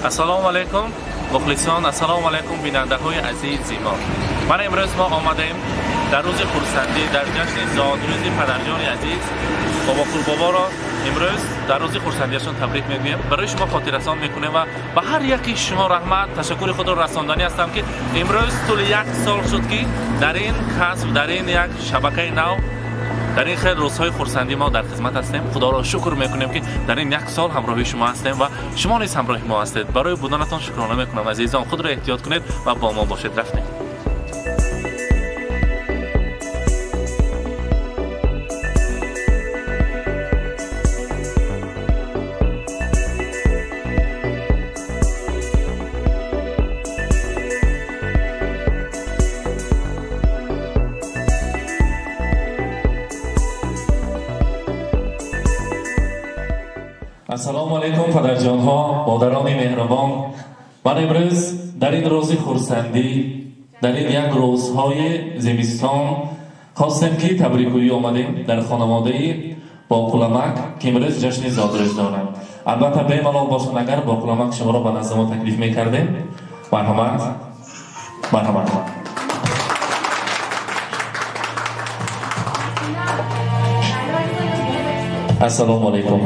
Ассалому алайкум мухлисон, ассалому алайкум бинандаҳои азизи мо. Ман имрӯз мо омадаем дар рӯзи хурсандӣ, дар ҷашни зодрӯзи падарҷони азиз Бобоқулбоборо имрӯз дар рӯзи хурсандиашон табрик мегӯем. Барои шумо хотиррасон мекунем ва ба ҳар яки шумо раҳмат, ташаккури худро расонданӣ ҳастам, ки имрӯз тӯли як сол шуд, ки дар ин касб, дар ин як шабакаи нав, дар ин хел рӯзҳои хурсандӣ мо дар хизмат ҳастем. Худоро шукр мекунем, ки дар ин як сол ҳамроҳи шумо ҳастем ва шумо низ ҳамроҳи мо ҳастед. Барои буданатон шукрона мекунам. Азизон, худро эҳтиёт кунед ва бо мо бошед. Рафтем. Ассалому алайкум падарҷонҳо, модарони меҳрубон. Ман имрӯз дар ин рӯзи хурсандӣ, дар ин як рӯзҳои зимистон хостем, ки табрикгӯӣ омадем дар хонаводаи Боқуламак, ки имрӯз ҷашни зодрӯз доранд. Албатта бемалол бошанд, агар Боқуламак шуморо ба назди мо таклиф мекардем. Марҳамат, марҳамат. Ассалому алайкум.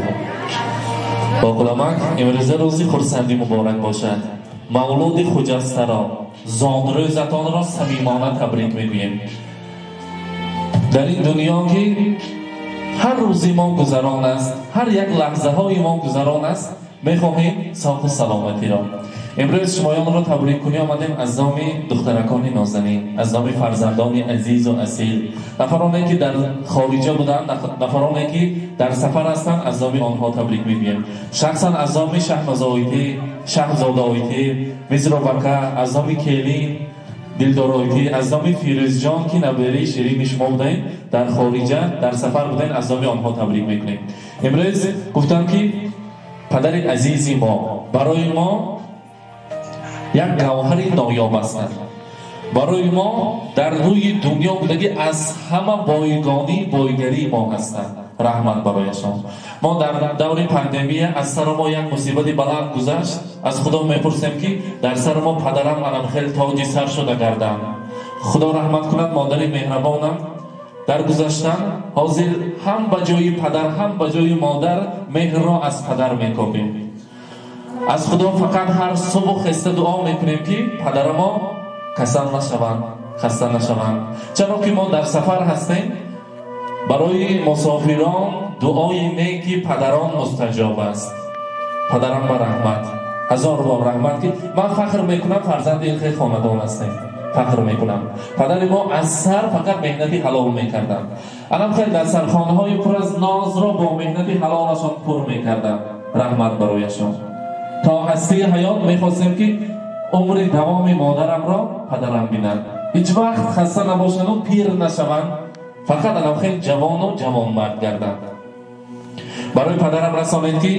Боқуламак, имрӯза рӯзи хурсандӣ муборак бошад. Мавлуди хуҷастаро, зодрӯзатонро самимона табрик мегӯем. Дар ин дунё, ки ҳар рӯзи мо гузарон аст, ҳар як лаҳзаҳои мо гузарон аст, мехоҳем соҳу саломатиро. Имрӯз шумоёнро табриккунӣ омадем аз номи духтаракони нозанин, аз номи фарзандони азизу асил, нафароне ки дар хориҷа буданд, нафароне ки дар сафар ҳастанд, аз номи онҳо табрик мегӯем. Шахсан аз номи Шаҳнозоитӣ, Шаҳзодаоитӣ, Мизробака, аз номи Келин Дилдороитӣ, аз номи Фирӯзҷон, ки набераи ширини шумо будаем, дар хориҷа дар сафар будаем, аз номи онҳо табрик мекунем. Имрӯз гуфтам, ки падари азизи мо барои мо як гавҳари ноёб ҳастанд. Барои мо дар рӯи дунё будагӣ аз ҳама бойгонӣ бойгарии мо ҳастанд. Раҳмат барояшон. Мо дар даври пандемия аз сари мо як мусибати баланд гузашт. Аз Худо мепурсем, ки дар сари мо падарам анам хел тоҷи сар шуда гардам. Худо раҳмат кунад модари меҳрабонам дар гузаштан. Ҳозир ҳам ба ҷои падар, ҳам ба ҷои модар меҳрро аз падар мекобем. Аз Худо фақат ҳар субҳ хеста дуо мекунем, ки падарамо касал нашаванд, хаста нашаванд. Чаро ки мо дар сафар ҳастем, барои мусофирон дуои неки падарон мустаҷоб аст. Падарам ба раҳмат, ҳазор бор раҳмат, ки ман фахр мекунам фарзанди ин хел хонадон ҳастем. Фахр мекунам. Падари мо аз сар фақат меҳнати ҳалол мекарданд. Анам хел дастархонҳои пур аз нозро бо меҳнати ҳалолашон пур мекарданд. Раҳмат барояшон. То ҳастии ҳаёт мехостем, ки умри давоми модарамро падарам бинад. Ҳеҷ вақт хаста набошанду пир нашаванд, фақат анам хел ҷавону ҷавонмард гарданд. Барои падарам расонед, ки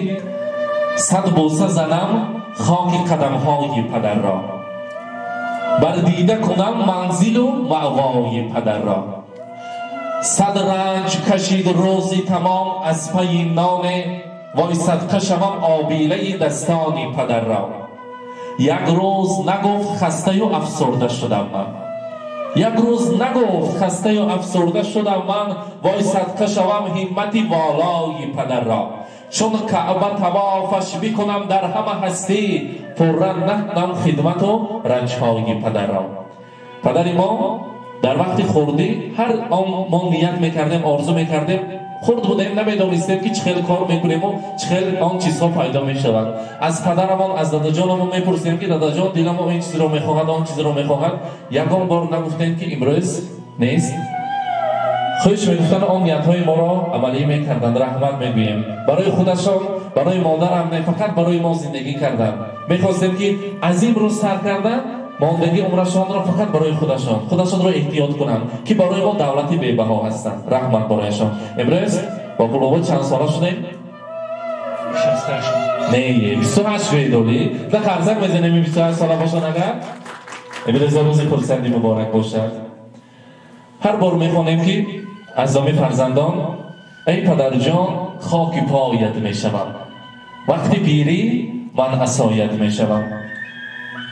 сад бӯса занам хоки қадамҳои падарро, бар дида кунам манзилу маъвои падарро. Сад ранҷ кашид рӯзи тамом аз пайи ноне, вой садқа шавам обилаи дастони падарро. Як рӯз нагуфт хастаю афсурда шудам ман, як рӯз нагуфт хастаю афсурда шудам ман, вой садқа шавам ҳиммати волои падарро. Чун Каъба тавофаш бикунам дар ҳама ҳастӣ, пурра накунам хидмату ранҷҳои падарро. Падари мо дар вақти хурдӣ ҳар он мо ният мекардем, орзу мекардем, хурд будем, намедонистем, ки чӣ хел кор мекунему чӣ хел он чизҳо пайдо мешаванд. Аз падарамон, аз дадаҷонамон мепурсем, ки дадаҷон, диламо ин чизро мехоҳад, он чизро мехоҳад. Ягон бор нагуфтем, ки имрӯз нест. Хуш мегуфтанд, он ниятҳои моро амалӣ мекарданд. Раҳмат мегӯем барои худашон, барои модарам не, фақат барои мо зиндагӣ карданд. Мехостем, ки аз имрӯз сар карда мондагии умрашонро фақат барои худашон, худашонро эҳтиёт кунанд, ки барои мо давлати бебаҳо ҳастанд. Раҳмат барояшон. Имрӯз Боқулбобо чанд сола шудем? Не, 28 ведолӣ да қарзак мезанем. 28 сола бошанд агар. Имрӯз рӯзи хурсандӣ муборак бошад. Ҳар бор мехонем, ки аз номи фарзандон: эй падарҷон, хоки поят мешавам. Вақти пирӣ ман асоят мешавам.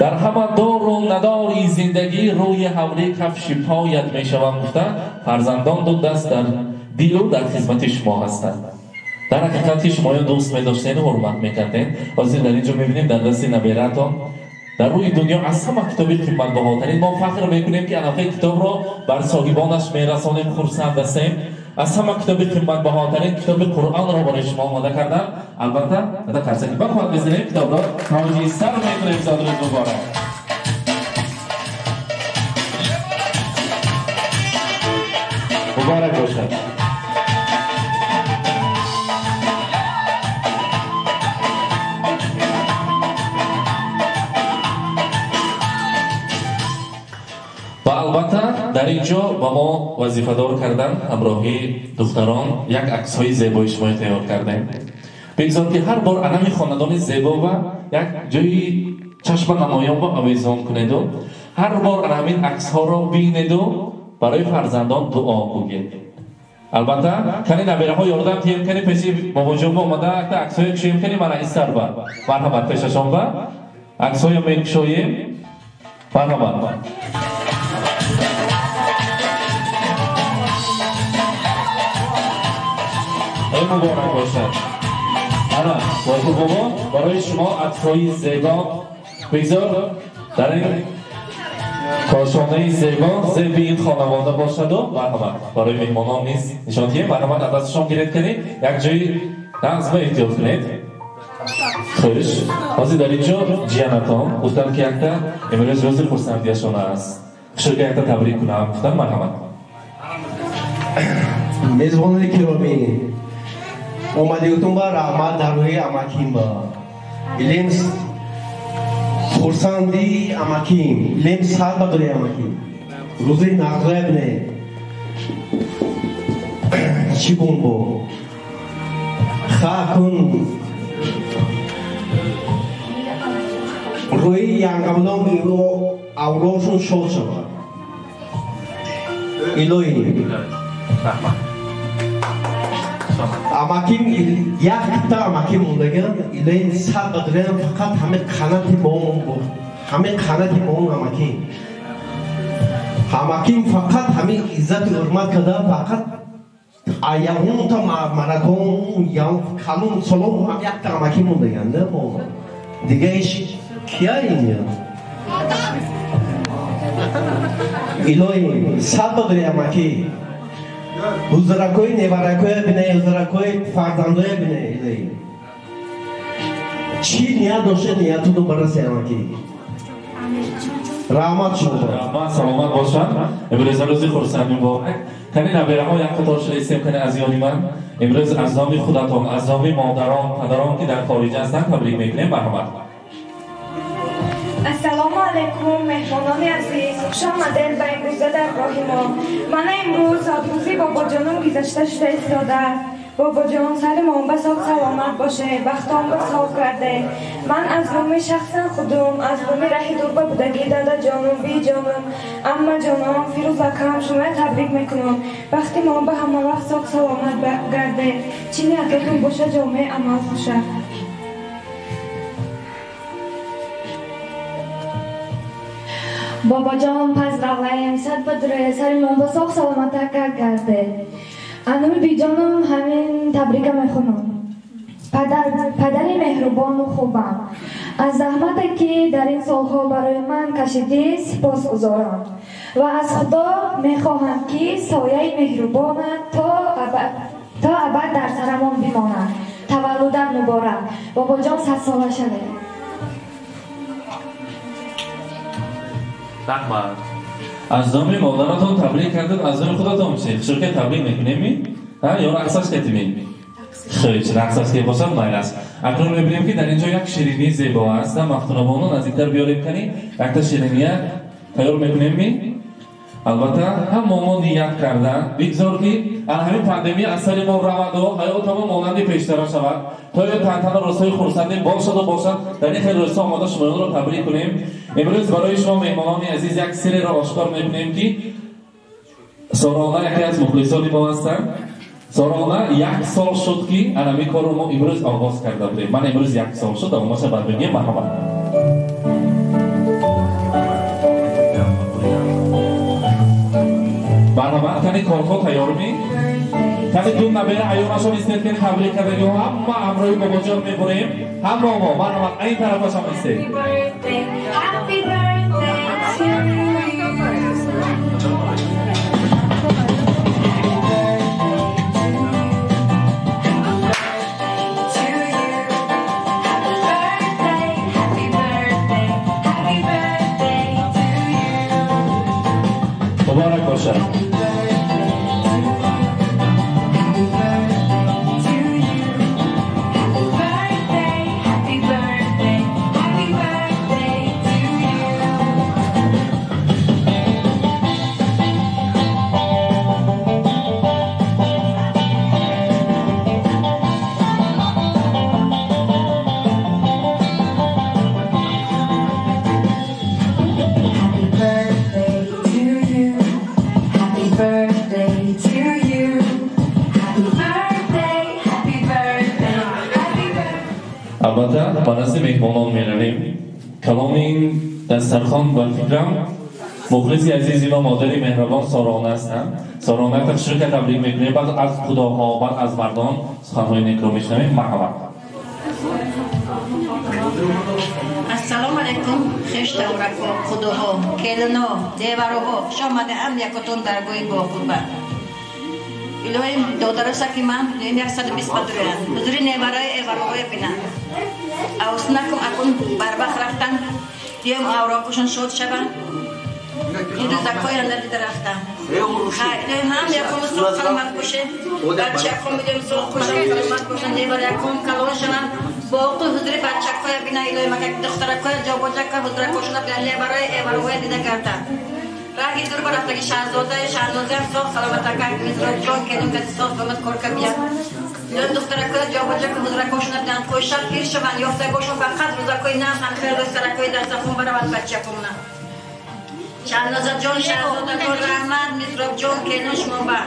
Дар ҳама дору надори зиндагӣ рӯи ҳавлӣ кафши поят мешавам гуфта фарзандон ду даст дар дилу дар хизмати шумо ҳастанд. Дар ҳақиқат ки шумоён дӯст медоштену ҳурмат мекардем. Ҳозир дар ин ҷо мебинем дар дасти набераатон дар рӯи дунё аз ҳама китоби қиматбаҳотарин. Мо фахр мекунем ки анафаи китобро бар соҳибонаш мерасонем, хурсанд ҳастем. Аз ҳама китоби қиматбаҳотарин китоби Қуръонро барои шумо омода кардам. Албатта ада қарсаки бахоҳад мезанем, китобро тоҷи сар мекунем. Зодрӯз муборак. Муборак бошад. Ва албатта дар ин ҷо ба мо вазифадор кардан ҳамроҳи духтарон як аксҳои зебои шуморо тайёр кардем. Бигзор ки ҳар бор анами хонадони зебо ва як ҷои чашма намоён ба овезон кунеду ҳар бор анамин аксҳоро бинеду барои фарзандон дуо гӯед. Албатта кани набераҳо ёрдам тием, кани пеши бобоҷон омада акта аксҳое кушоем, кани мана истар ба марҳамат пешашон ба аксҳоя мекушоем. Марҳамат. Эй муборак бошад. Ана боку бобо барои шумо аксҳои зебо бигзор дар ин кошонаи зебо зеби ин хонавода бошаду марҳамат барои меҳмонон низ нишон диҳем. Марҳамат аз дасташон гиред кунед, як ҷои нағзма эҳтиёт кунед. Хуш ҳозир дар ин ҷо ҷиянатон гуфтанд ки якта имрӯз рӯзи хурсандиашон аст, хушрӯ якта табрик кунам гуфтанд. Марҳамат. Мезбонони киромӣ, омадиятон ба раҳмат дар рӯи амаким ба илем хурсанди амаким, илем сар ба дори амаким, рӯзи нағзоя бине чӣ бун бо ха кун рӯи янгамлон авлошун шод шавад. Илоҳӣ амаким якта амаким мондаган, илоҳи сар ба дорем фақат ҳамин қанати моон, ҳамин қанати моон амаким. Амаким фақат ҳамин иззату ҳурмат карда, фақат аягонта маракон калон солон ҳам якта амаким мондаган да мо. Дига иш кия ин? Илоҳи сар ба дори амакӣ, ҳузуракои неваракоя бине, ҳузуракои фарзандоя бине. Илоҳи чӣ ният доште ниятуду барасе амакӣ. Раҳмат шумо. Раҳмат, саломат бошанд. Имрӯз рӯзи хурсандӣ муборак. Кани набераҳо як қатор шуда кани аз ёни ман имрӯз аз номи худатон, аз номи модарон, падарон ки дар хориҷа ҳастанд табрик мекунем. Марҳамат. Ассалому алайкум, меҳмонони азиз, хуш омадед ба имрӯза даргоҳи мо. Мана имрӯз зодрӯзи бобоҷоном гузашта шуда истодааст. Бобоҷон, сари мон ба соғ саломат боше, бахтон ба соғ гарде. Ман аз номи шахсан худум, аз номи раҳи дурба будагӣ дадаҷонум, биҷонум, аммаҷонам, Фирӯзакам шумоя табрик мекунам. Бахти мон ба ҳама вақт соғ саломат гарде. Чӣ ниятотон боша, ҷомеи амал бошад. Бобоҷон, пазравлаем, сад ба дуре, сари мон ба соғ саломатака гарде. Анами биҷонам ҳамин табрика мехонам. Падари меҳрубону хубам, аз заҳмате ки дар ин солҳо барои ман кашидӣ сипосгузорам ва аз Худо мехоҳам ки сояи меҳрубонат то абад дар сарамон бимонад. Таваллудат муборак, бобоҷон, садсола шавед. Раҳмат. Аз номи модаратон табрик кардед, аз номи худатон чӣ? Хушрӯ табрик мекунем? Ё рақсаш кардем? Хуш, рақсаш ки бошад майл аст. Акнун мебинем ки дар ин ҷо як ширинии зебо аст. Мафтунабону наздиктар биёрем кани, якта шириния тайёр мекунем. Албатта ҳама мо ният кардан, бигзор ки ҳамин пандемия аз сари мо раваду ҳаётамон монанди пештара шавад, то ё тантана рӯзҳои хурсандӣ бошаду бошад. Дар ин хел рӯзҳо омода шумоёнро табрик кунем. Имрӯз барои шумо меҳмонони азиз як сирреро ошкор мекунем ки Сорона яке аз мухлисони мо ҳастанд. Сорона як сол шуд ки анами корро мо имрӯз оғоз карда будем. Ман имрӯз як сол шуд, давомаша бармегӯем. Марҳамат. Марҳамат, кани корҳо тайёрми? Кани ду набера аёнашон истед, кани табрик кардагиҳо ҳама ҳамроҳи бобоҷон мебурем. Ҳама мо, марҳамат, ин тарафашам истед. Happy birthday to you. Муборак бошад. Албатта, ба назди меҳмонон меравем. Каломи ин дастархон ба фикрам мухлиси азизи мо модари меҳрабон Сорона ҳастанд. Сорона ташрика табрик мекунем. Баъд аз худоҳо, баъд аз мардон суханҳои некро мешунавем. Марҳамат. Ассалому алайкум, хештаврако, худоҳо, келино, девароҳо, хуш омада ҳам якотон даргоҳи боқурба. Илоҳим додараса ки ман илоҳим 120 бадроянд. Ҳузури невараи эвароҳое бинанд. Авснакум акун барвақт рафтан, диём авроқушон шод шаванд. Ин рӯзакҳояро надида рафтам. Илоҳим ҳам якум соғ саломат бошем, бачаком илоҳим соғ бошанд, саломат бошанд, невараком калон шаванд. Боқи ҳузури бачакҳоя бинанд, илоҳим агар духтаракҳоя ҷобоҷакҳоя ҳузуракҳошона бинанд, невараи эвароҳое дида гарданд. Раҳи дур барафтаги шаҳзодаи шаҳнозиам соғ саломатака мизроҷон келин каси соғ саломат корка биям. Илоҳим духтаракҳоя ҷобоҷака ҳузуракҳошона бинанд, қӯйшаб пир шаванд, ёфтагошон фақат рӯзакҳои нағз ҳамхел рӯзсаракҳои дастархон бараванд бачакомона. Шаҳнозаҷон, шаҳзодагон раҳмат, мизробҷон келин шумо ба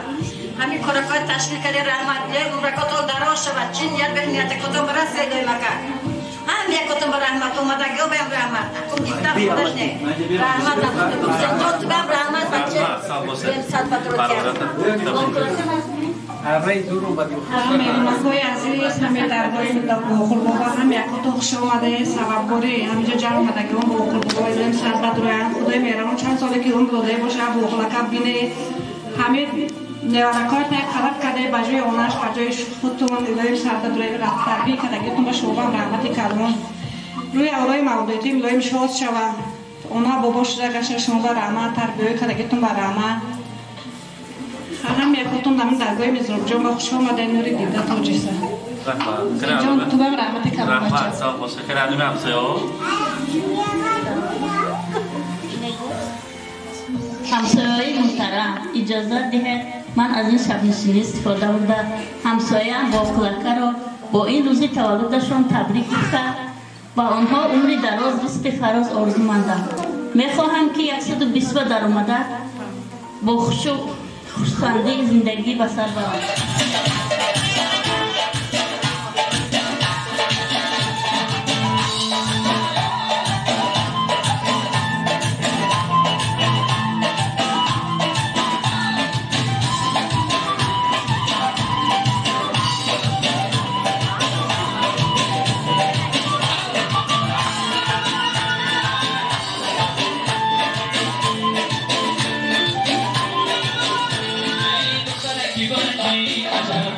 ҳамин коракҳоя ташкил карда раҳмат. Илоҳим умракотон дароз шавад, чӣ ният бер ниятакотон барасад илоҳим ака. Ҳам якотон ба раҳмат, омадагиҳо баям раҳмат. Акун гифта худаш не. Раҳмат Ҳусейнҷон, ту баям раҳмат бача. Сад батротия. Меҳмонҳои азиз, ҳаме даргоҳи Боқулбоба, ҳам якотон хуш омадаед, сабабгори ҳаминҷо ҷамъ омадагиҳон Боқулбоба илоҳим сад бадроянд. Худои меҳрабон чанд соле ки умр додае бошад, Боқулака бинед. Ҳамин неваракҳоятон як қараб кардаед ба ҷои онаш, ба ҷои худтон илоҳим сад бадрояд. Тарбия кардагиатон ба шумо раҳмати калон. Рӯи авлои мавлудиятон илоҳим шод шавад. Она бобо шуда гаша шумо ба раҳмат, тарбияҳои кардагиатон ба раҳмат. Ҳам якотон дар даргоҳи Мизробҷон ба хуш омадаед, нури дида тоҷиса. Ҷон, ту бам раҳмати калон бача. Раҳмат, сав боша. Хеле ҳамсояҳо. Ҳамсояҳои муҳтарам, иҷозат диҳед ман аз ин шабнишинӣ истифода бурда ҳамсояам Боқулакаро бо ин рӯзи таваллудашон табрик гуфта ва онҳо умри дароз, ризқи фароз орзумандам. Мехоҳам ки 120 ба даромада бо хушу хурсандии зиндагӣ ба сар баранд. Happy birthday.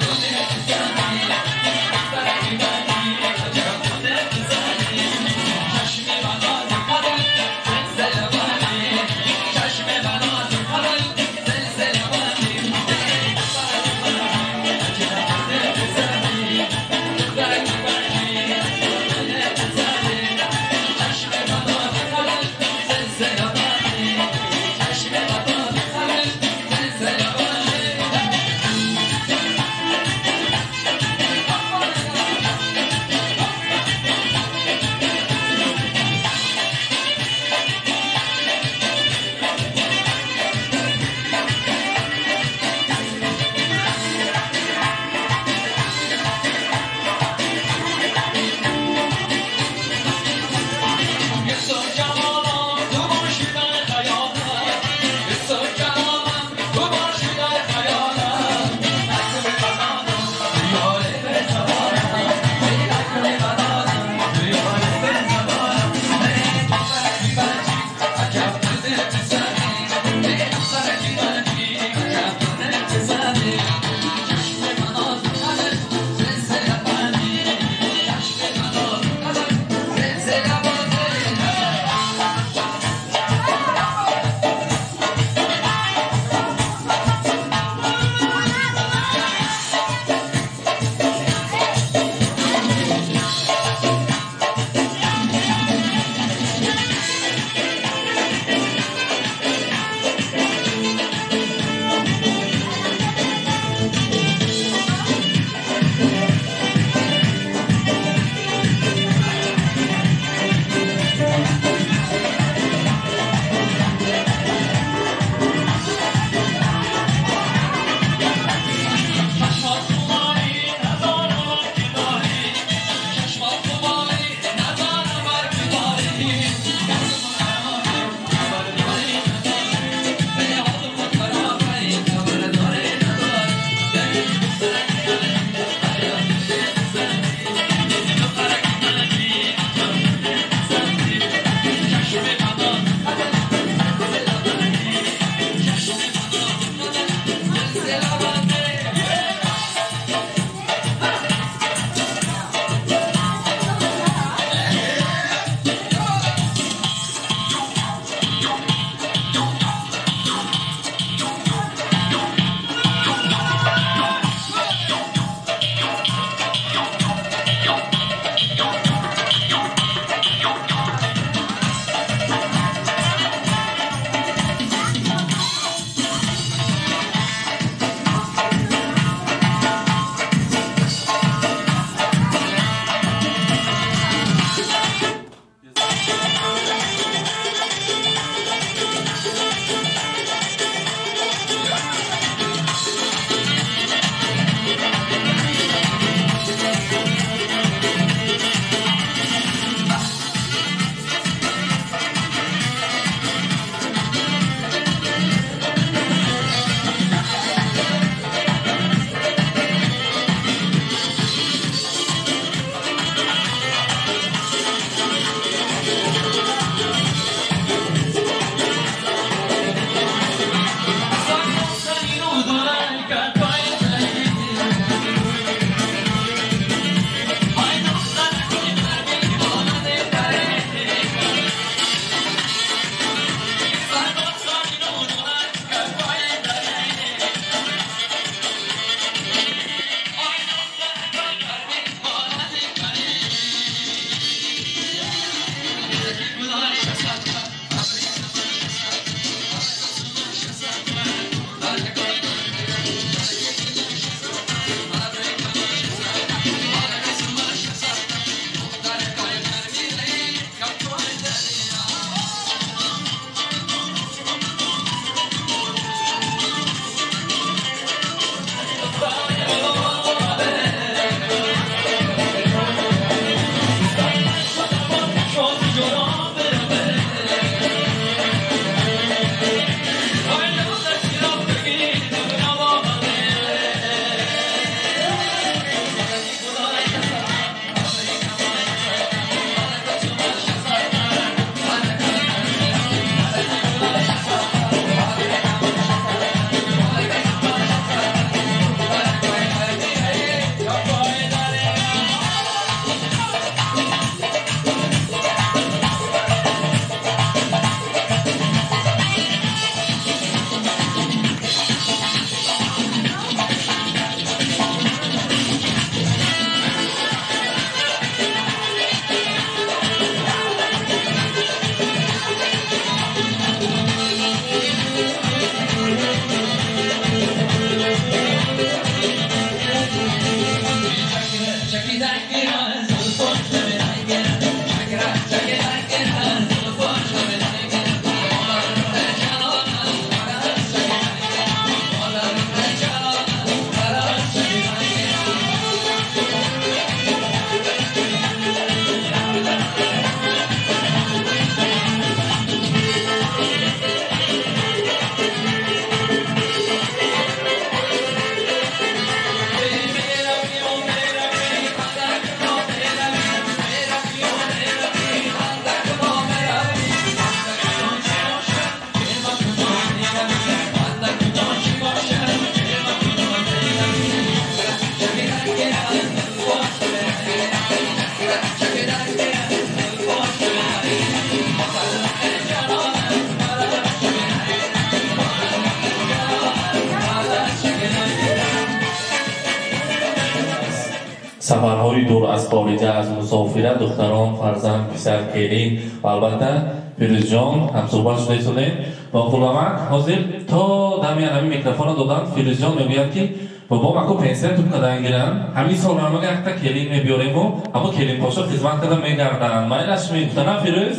Сафарҳои дур аз хориҷа, аз мусофира, духтарон, фарзанд, писар, келин ва албатта Фирӯзҷон ҳамсӯҳбат шуда истодем. Ва Ғуломак ҳозир то дами ҳамин микрофонро доданд, Фирӯзҷон мегӯяд ки бобо маку пенсия туп кардан гирам, ҳамин сол рамага якта келин мебиёрему ҳамо келинпошо хизмат карда мегарданд. Майлаш мегуфтанам Фирӯз?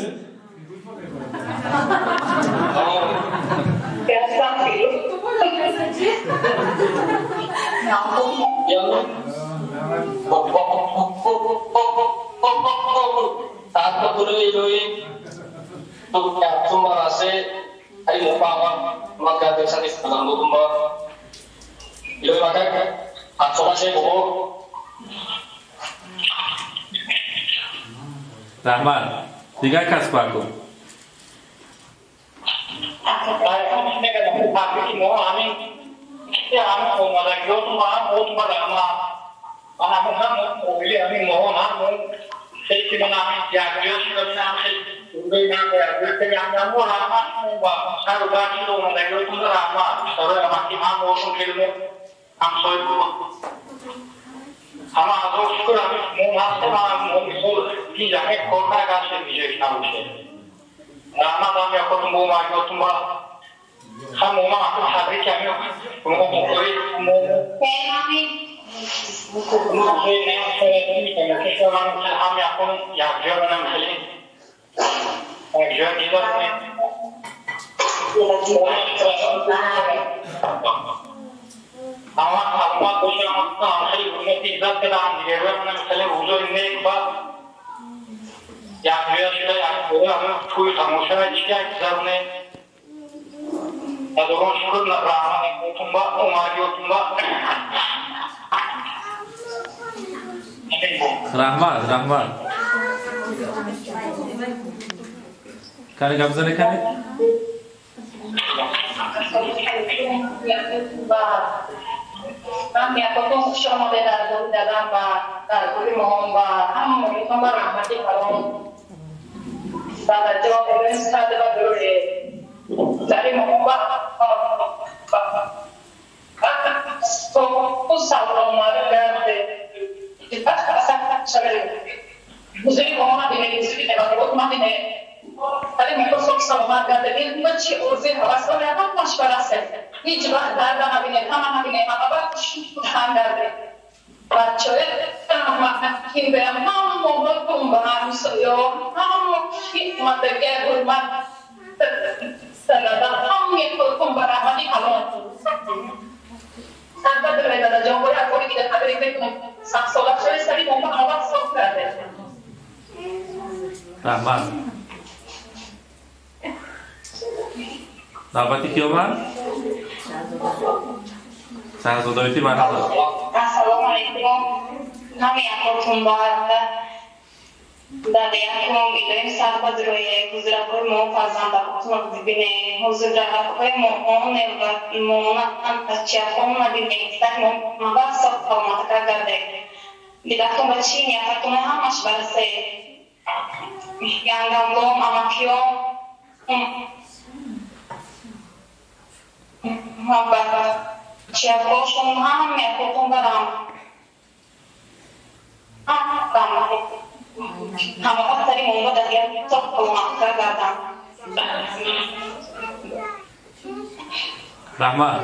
Раҳмат. Дигар кас бакун. Раҳмат, раҳмат. Кани гап зане кани? Ман якотон хуш омаде дар гури дадам ва дар гури моҳон ва ҳамаатон ба раҳмати калон. Дадаҷон сад ва дуре. Дари моҳон ба саломат гарде. соғ саломат гарде. Дилтон ба чи орзуи ҳавас доред, ҳамаш барасед. Ҳеҷ вақт дарда набинед, ҳама набинед, ҳама вақт хушҳол гардед. Бачаҳои ҳам ҳамаҳотон ба ҳамсоё, ҳама хидматага ҳурмат сарада, ҳамаи худтон ба раҳмати калон. Сарбад дадаҷон, бори акори дига табрик мекунам. Садсола шавед, сари мо ҳама вақт соф гардед. Раҳмат. Навбати ки омад? Шаҳзодаи марҳабо. Ассалому алайкум. Ҳама якотун ба дар якум илоҳим сар ба дурое ҳузуракҳои мо фарзандакотон бибинем, ҳузуракҳои моона бачаҳон набинем, сар мо вақт соф саломатака гардед. Дилатон ба чи ниятатон ҳамаш барасед. Янгамлом, амакиём, бачаҳошон ҳама якотон барам. Ҳама вақт сари мо дар як соф саломатака гардам. Раҳмат.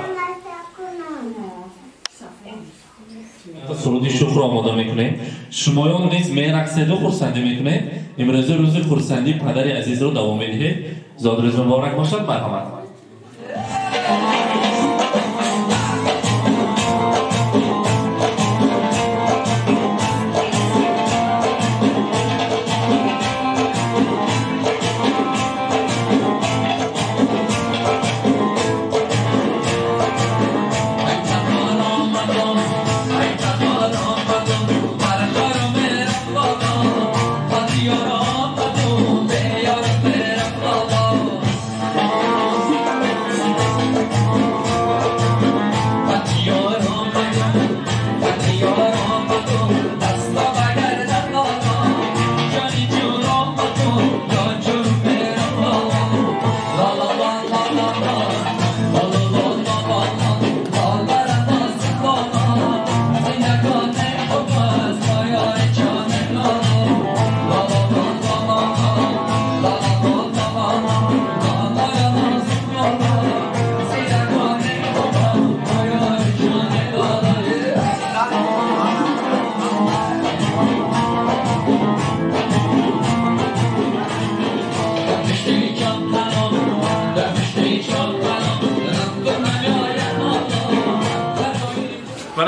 Суруди шукрро омода мекунем. Шумоён низ мерақседу хурсандӣ мекунед. Имрӯзи рӯзи хурсандии падари азизро давом медиҳед. Зодрӯз муборак бошад, марҳамат.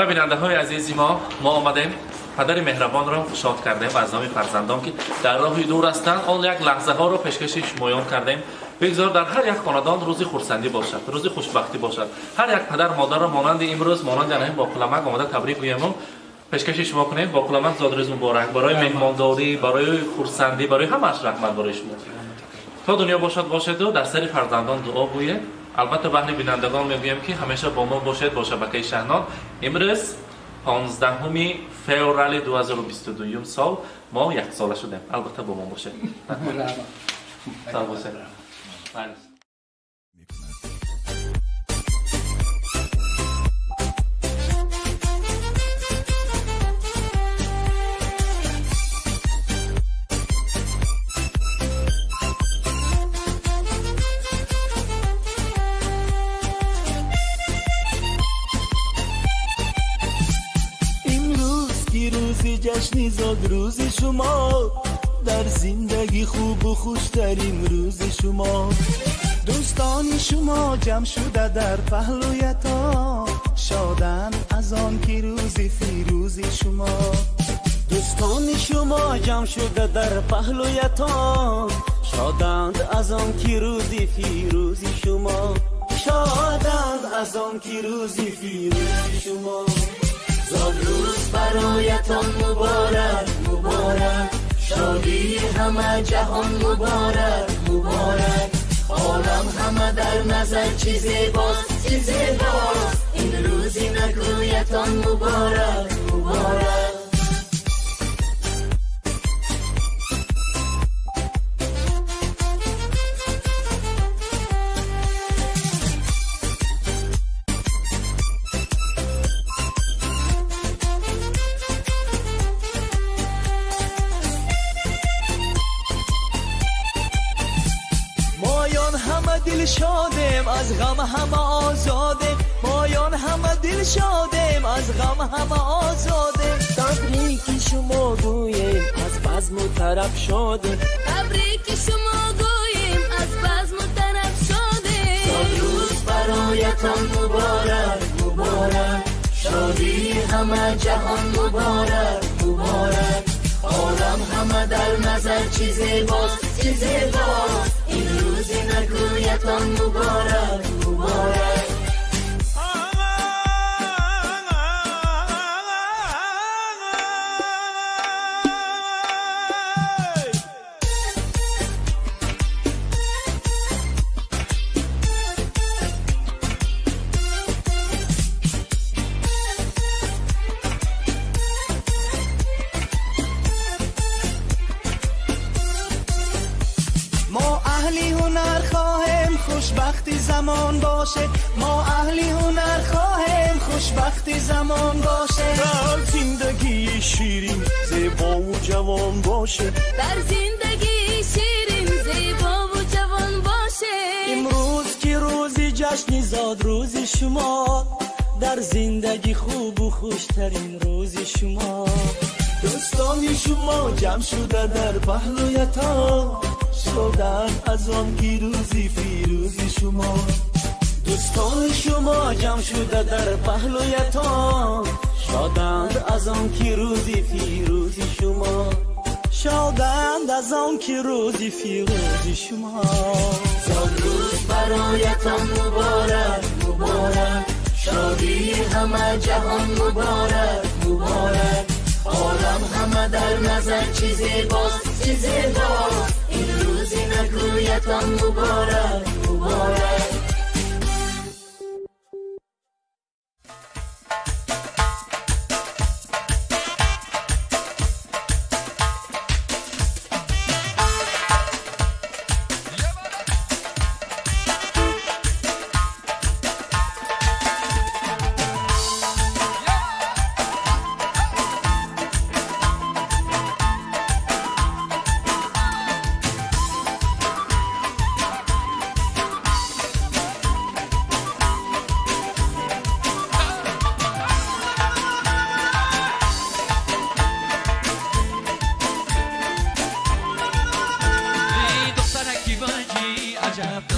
Бинандаҳои азизи мо, мо омадем, падари меҳрабонро шод кардем аз номи фарзандон, ки дар роҳи дур ҳастанд. Он як лаҳзаҳоро пешкаши шумоён кардем. Бигзор дар ҳар як хонадон рӯзи хурсандӣ бошад, рӯзи хушбахтӣ бошад. Ҳар як падар модарро монанди имрӯз, монанди анаҳин Боқуламак омада табрик гӯему пешкаши шумо кунем. Боқуламак, зодрӯз муборак. Барои меҳмондорӣ, барои хурсандӣ, барои ҳамааш раҳмат барои шумо. То дунё бошад бошеду дар сари фарзандон дуо гӯед. Албатта баҳри бинандагон мегӯем, ки ҳамеша бо мо бошед, бо шабакаи Шаҳнон. Имрӯз 15 феврали 2022 сол мо яксола шудем. Албатта бо мо бошед. Сау бошед. جشن زادروز شما در زندگی خوب و خوشترین روز شما. دوستان شما جمع شده در پهلویتان، شادن از آن که روز فیروز شما. دوستان شما جمع شده در پهلویتان، شادند از آن که روز فیروز شما. شادند از آن که روز فیروز شما. زادروز برایتان مبارک مبارک، شادی همه جهان مبارک مبارک. عالم همه در نظر چی زیباست چی زیباست، این روزی نکویتان مبارک مبارک. دلشادم از غم همه آزادم مایان همه دلشادم از غم همه آزادم تبریک شما گوییم از بزم و طرب شادیم تبریک شما گوییم از بزم و طرب شادیم سالروز برایتان مبارک مبارک شادی همه جهان مبارک مبارک عالم همه در نظر چی زیباست چی زیباست این روز نکویتان مبارک مبارک خوشبختی زمان باشه ما اهلی هنر خواهیم خوشبختی زمان باشه در زندگی شیرین زیبا و جوان باشه در زندگی شیرین زیبا و جوان باشه امروز که روزی جشن زاد روز شما در زندگی خوب و خوشترین روز شما دوستان شما جمع شده در پهلویتان شدن از آن که روزی فیروزی شما دوستان شما جمع شده در پهلویتان شادند از آن که روزی فیروزی شما شادند از آن که روزی فیروزی شما سالروز برایتان مبارک مبارک شادی همه جهان مبارک مبارک عالم همه در نظر چی زیباست چی زیباست این روز نکویتان مبارک مبارک عجب.